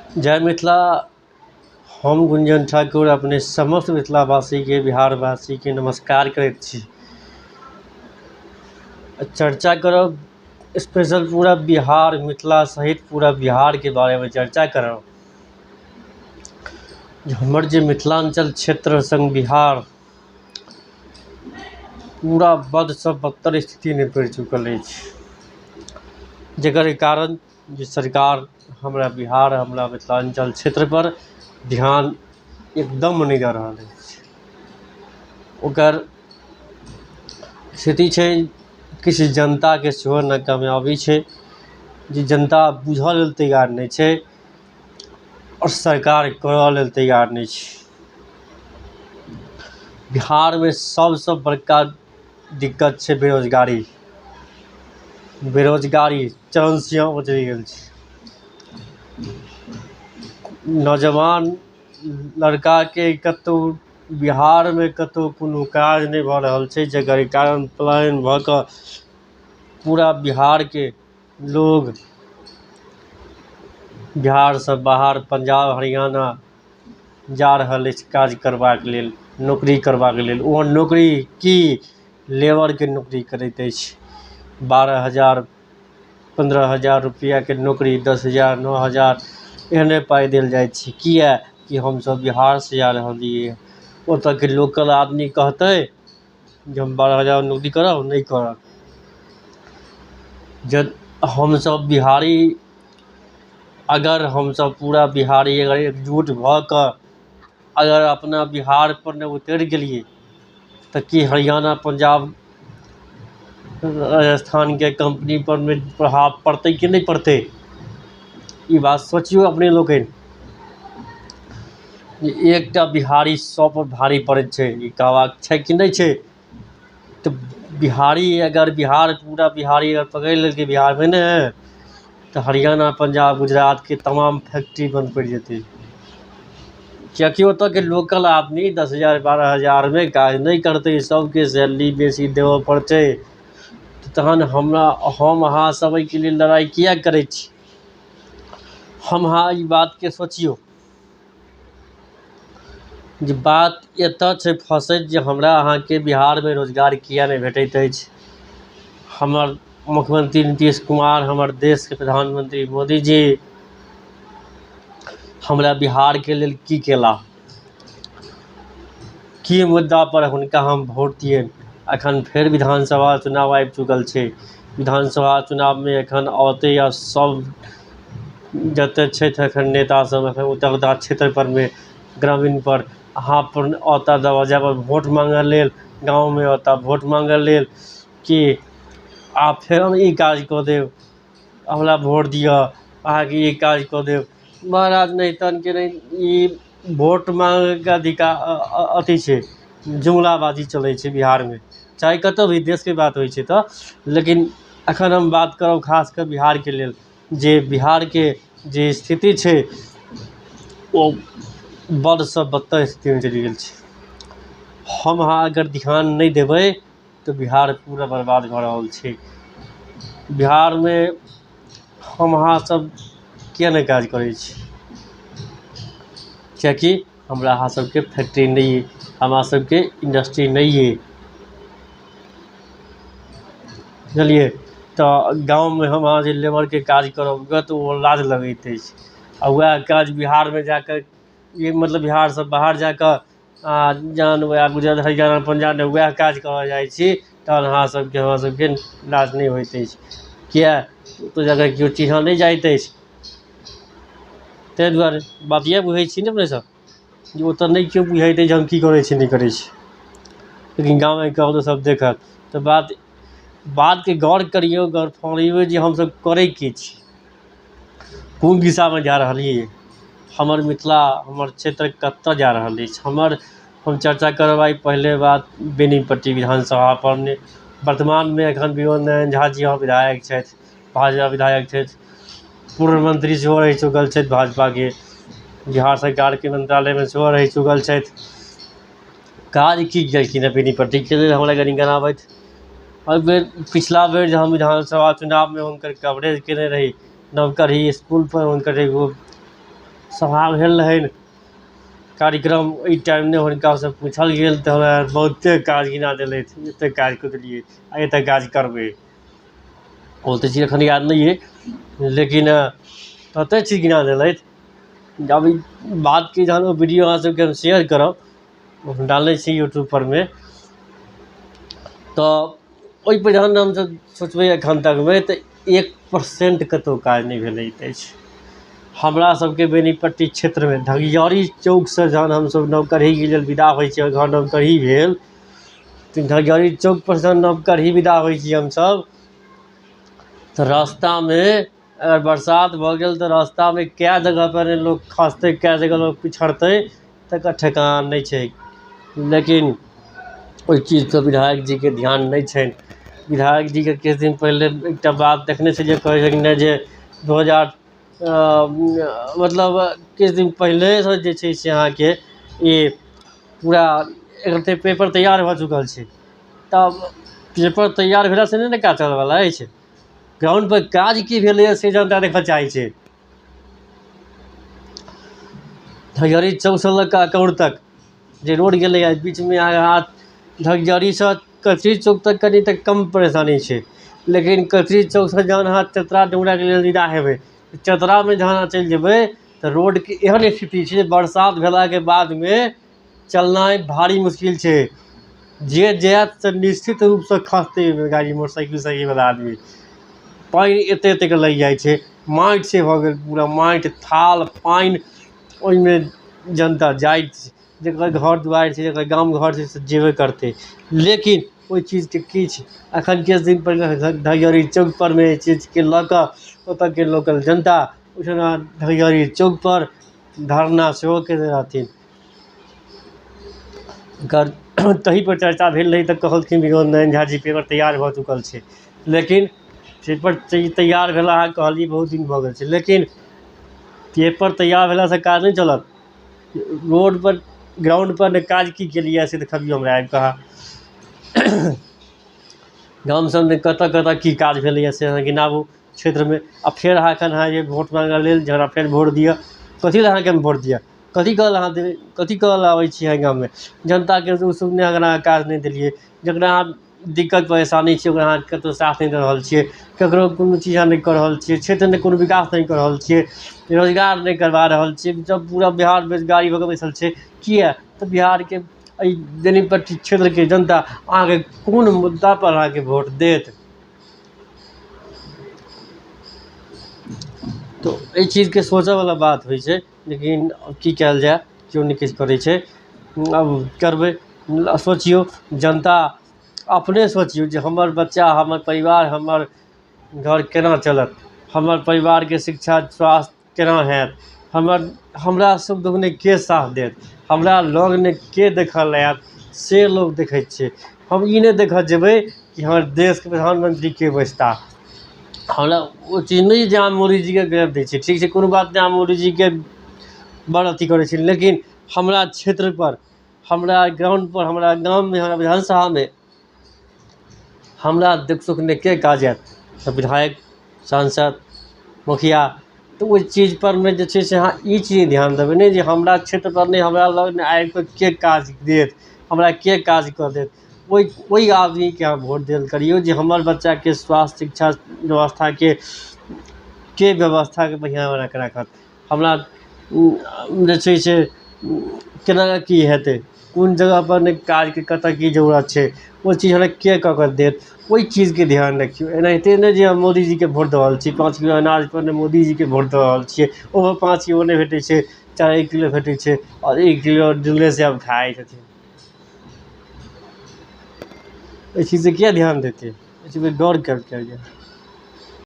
जय मिथिला। हम गुंजन ठाकुर अपने समस्त मिथिलावासीके, बिहारवासीके नमस्कार करैत छी। चर्चा करब स्पेशल पूरा बिहार, मिथिला सहित पूरा बिहारके बारेमे चर्चा करब। हमर जे मिथिलाञ्चल क्षेत्र सङ्ग बिहार पूरा बदसँ बदतर स्थितिमे पड़ि चुकल अछि, जकर कारण जे सरकार हमरा बिहार, हमरा मिथिलाञ्चल क्षेत्रपर ध्यान एकदम नहि दऽ रहल अछि। ओकर स्थिति छै, किछु जनताके सेहो नाकामयाबी छै जे जनता बुझऽ लेल तैयार नहि छै आओर सरकार करऽ लेल तैयार नहि छै। बिहारमे सबसँ बड़का दिक्कत छै बेरोजगारी। बेरोजगारी चरम सीमा पर चलि गेल छै। नौजवान लड़काके कतहु बिहारमे कतहु कोनो काज नहि भऽ रहल छै, जकर कारण पलायन भऽ कऽ पूरा बिहारके लोग बिहारसँ बाहर पंजाब, हरियाणा जा रहल अछि काज करबाक लेल, नौकरी करबाक लेल। ओ नौकरी की लेबरके नौकरी करैत अछि। 12,000, 15,000 रुपैआके नौकरी, 10,000, 9,000 एहने पाइ देल जाइ छै। किआ कि हमसब बिहारसँ जा रहलियै? ओतऽके लोकल आदमी कहतै जे हम 12,000 नौकरी करब? नहि करब। जब हमसब बिहारी, अगर हमसब पूरा बिहारी अगर एकजुट भऽ कऽ अगर अपना बिहार पर नहि उतरि गेलियै, तऽ की हरियाणा, पंजाब, राजस्थानके कम्पनी पर मे प्रभाव पड़तै कि नहि पड़तै? ई बात सोचियौ अपने लोकनि। एकटा बिहारी सब पर भारी पड़ैत छै, ई कहबाक छै कि नहि छै? तऽ बिहारी अगर बिहार, पूरा बिहारी अगर पकड़ि लेलकै बिहारमे ने, तऽ हरियाणा, पंजाब, गुजरातके तमाम फैक्ट्री बन्द पड़ि जेतै, किएकि ओतऽके लोकल आदमी 10,000, 12,000मे काज नहि करतै, सबके सैलरी बेसी देबऽ पड़तै। तहन हमरा, हम अहाँ सब एहिके लेल लड़ाइ किए करै छी? हम अहाँ ई बातके सोचियौ जे बात एतऽ छै फँसैत जे हमरा अहाँके बिहारमे रोजगार किए नहि भेटैत अछि। हमर मुख्यमंत्री नीतीश कुमार, हमर देशके प्रधानमंत्री मोदी जी हमरा बिहारके लेल की केला? की मुद्दा पर हुनका हम वोट दियनि? अखन फेर विधानसभा चुनाव आबि चुकल छै। विधानसभा चुनावमे एखन औतै आ सब जते छथि एखन नेता सब, एखन ओतऽ क्षेत्र परमे, ग्रामीण पर, अहाँ पर औता दरवाजा पर वोट माँगऽ लेल, गाँवमे औता वोट माँगऽ लेल कि आब फेर हम ई काज कऽ देब, हमरा वोट दिअ, अहाँके ई काज कऽ देब। महाराज, नहि तहन के नहि ई वोट माँगैके अधिकार अथी छै, जुमलाबाजी चलै छै बिहारमे, चाहे कतहु भी देशके बात होइ छै तऽ। लेकिन एखन हम बात करब खास कऽ बिहारके लेल, जे बिहारके जे स्थिति छै ओ बदसँ बदतर स्थितिमे चलि गेल छै। हम अहाँ अगर ध्यान नहि देबै तऽ बिहार पूरा बर्बाद भऽ रहल छै। बिहारमे हम अहाँ सब किए नहि काज करै छी? किएकि हमरा अहाँ सबके फैक्ट्री नहि अइ, हमरा सबके इंडस्ट्री नहि अइ, बुझलियै? तऽ गाँवमे हम अहाँ जे लेबरके काज करब तऽ ओ लाज लगैत अछि। आ वएह काज बिहारमे जाकऽ, ई मतलब बिहारसँ बाहर जाकऽ, जहन वएह गुजरात, हरियाणा, पंजाबमे वएह काज करऽ जाइ छी, तहन अहाँ सबके, हमरा सबके लाज नहि होइत अछि। किए? ओतऽ जाकऽ केओ चिन्हऽ नहि जाइत अछि। ताहि दुआरे बात इएह बुझै छी ने अपने सब, जे ओतऽ नहि केओ बुझैत अछि जे हम की करै छी, नहि करै छी, लेकिन गाँवमे कहू तऽ सब देखत। तऽ बातके गौर करियौ, गौर फरियौ जे हमसब करै की छी, कोन दिशामे जा रहलियै, हमर मिथिला, हमर क्षेत्र कतऽ जा रहल अछि। हमर हम चर्चा करब आइ पहिले बात बेनीपट्टी विधानसभा परमे। वर्तमानमे एखन विनोद नारायण झा जी विधायक छथि, भाजपा विधायक छथि, पूर्व मंत्री सेहो रहि चुकल छथि, भाजपाके बिहार सरकारके मंत्रालयमे सेहो रहि चुकल छथि। काज की केलखिन हँ बेनीपट्टीके लेल, हमरा कनि गनाबथि। एहि बेर, पिछला बेर जे हम विधानसभा चुनावमे हुनकर कवरेज केने रही, नवकरही इसकुलपर हुनकर एगो सभा भेल रहनि कार्यक्रम, ओहि टाइममे हुनकासँ पूछल गेल तऽ हमरा बहुते काज गिना देलथि, एतेक काज कऽ देलियै आ एतेक काज करबै। ओतेक चीज एखन याद नहि अइ, लेकिन ततेक चीज गिना देलथि। जब ई बातके जहन ओ वीडियो अहाँ सबके हम शेयर करब, हम डालने छी यूट्यूबपर मे, तऽ ओहिपर जहन हमसब सोचबै एखन तकमे तऽ 1% कतहु काज नहि भेलै अछि। हमरा सबके बेनीपट्टी क्षेत्रमे धगियारी चौकसँ जहन हमसब नवकरहीके लेल विदा होइ छियै, घर नवकरही भेल तऽ धगियारी चौकपर सँ नवकरही विदा होइ छी हमसब, तऽ रास्तामे अगर बरसात भऽ गेल तऽ रास्तामे कए जगहपर लोक खसतै, कए जगह लोक पिछड़तै, तकर ठेकान नहि छै। लेकिन ओहि चीजपर विधायक जीके ध्यान नहि छनि। विधायक जीके किछु दिन पहिले एकटा बात देखने छलियै, कहै छलखिन जे 2000 मतलब किछु दिन पहिलेसँ जे छै से अहाँके ई पूरा एक पेपर तैयार भऽ चुकल छै। तब पेपर तैयार भेलासँ नहि ने काज चलऽवला अछि। ग्राउंडपर काज की भेलैए से जनता देखऽ चाहै छै। धगियारी चौकसँ लऽ कऽ अकौर तक जे रोड गेलैए, बीचमे अहाँ धगियारीसँ कचरी चौक तक कनि तऽ कम परेशानी छै, लेकिन कचरी चौकसँ जहन अहाँ चतरा डुमराके लेल विदा हेबै, चतरामे जहन अहाँ चलि जेबै तऽ रोडके एहन स्थिति छै, बरसात भेलाके बादमे चलनाइ भारी मुश्किल छै। जे जायत से निश्चित रूपसँ खसतै गाड़ी, मोटरसाइकिल साइकिलवला आदमी। पानि एते एतेक लागि जाइ छै, माटि से भऽ गेल पूरा माटि थाल पानि। ओहिमे जनता जाइ, जकर घर दुआरि छै, जकर गाम घर छै, से जेबे करतै। लेकिन ओहि चीजके किछु एखन किछु दिन पहिले धगियारी चौकपर मे एहि चीजके लऽ कऽ ओतऽके लोकल जनता ओहिठिना धगियारी चौकपर धरना सेहो केने रहथिन। एकर तहीपर चर्चा भेल रहै तऽ कहलखिन विनोद नारायण झा जी, पेपर तैयार भऽ चुकल छै। लेकिन पेपर तैयार भेला अहाँ कहलियै बहुत दिन भऽ गेल छै, लेकिन पेपर तैयार भेलासँ काज नहि चलत। रोडपर ग्राउंडपर ने काज की केलियै से देखबियौ हमरा आबि कऽ अहाँ। गाम सबमे कतऽ कतऽ की काज भेलैए से अहाँ गिनाबू क्षेत्रमे। आ फेर अहाँ एखन अहाँ जे वोट माँगऽ लेल जे हमरा फेर वोट दिअ, कथी लए अहाँके हम वोट दिअ? कथी करऽ लए अहाँ देबै? कथी करऽ लए आबै छियै अहाँ गाममे? जनताके दुःख सुखमे अगर अहाँ काज नहि देलियै, जकरा अहाँ दिक्कत परेशानी छै, ओकरा अहाँ कतहु साथ नहि दऽ रहल छियै, ककरो कोनो चीज अहाँ नहि कऽ रहल छियै, क्षेत्रमे कोनो विकास नहि कऽ रहल छियै, रोजगार नहि करबा रहल छियै, जब पूरा बिहार बेरोजगारी भऽ कऽ बैसल छै किआ? तऽ बिहारके एहि बेनीपट्टी क्षेत्रके जनता अहाँके कोन मुद्दापर अहाँके वोट देत? तऽ एहि चीजके सोचऽवला बात होइ छै। लेकिन की कयल जाय, केओ नहि किछु करै छै। आब करबै, सोचियौ जनता, अपने सोचियौ जे हमर बच्चा, हमर परिवार, हमर घर केना चलत, हमर परिवारके शिक्षा स्वास्थ्य केना होयत, हमर हमरा सुख दुःखमे के साथ देत, हमरा लगमे के देखऽ लए आयत, से लोक देखै छै। हम ई नहि देखऽ जेबै कि हमर देशके प्रधानमन्त्री के बैसता। हमरा ओ चीज नहि जे अहाँ मोदीजीके गजब दै छियै, ठीक छै, कोनो बात नहि, अहाँ मोदीजीके बड़ अथी करै छी, लेकिन हमरा क्षेत्रपर, हमरा ग्राउंडपर, हमरा गाममे, हमरा विधानसभामे हमरा दुःख सुखमे के काज आयत? तऽ विधायक, सांसद, मुखिया। तऽ ओहि चीजपर मे जे छै से अहाँ ई चीज ध्यान देबै ने जे हमरा क्षेत्रपर नहि, हमरा लगमे आबि कऽ के काज देत, हमरा के काज कऽ देत। ओहि आदमीके अहाँ वोट देल करियौ जे हमर बच्चाके स्वास्थ्य, शिक्षा व्यवस्थाके के व्यवस्थाके बढ़िआँ बना कऽ राखत। हमरा जे छै से केना की हेतै, कोन जगहपर नहि काजके कतऽ की जरूरत छै, ओ चीज हमरा के कऽ कऽ देत, ओहि चीजके ध्यान रखियौ। एनाहिते नहि जे हम मोदीजीके वोट दऽ रहल छी, 5 किलो अनाजपर ने मोदीजीके वोट दऽ रहल छियै, ओहो 5 किलो नहि भेटै छै, 4 किलो भेटै छै आओर 1 किलो डीलरे साहेब खा जाइ छथिन। एहि चीजसँ किया ध्यान देतै? एहि चीजपर गौर कयल जाय।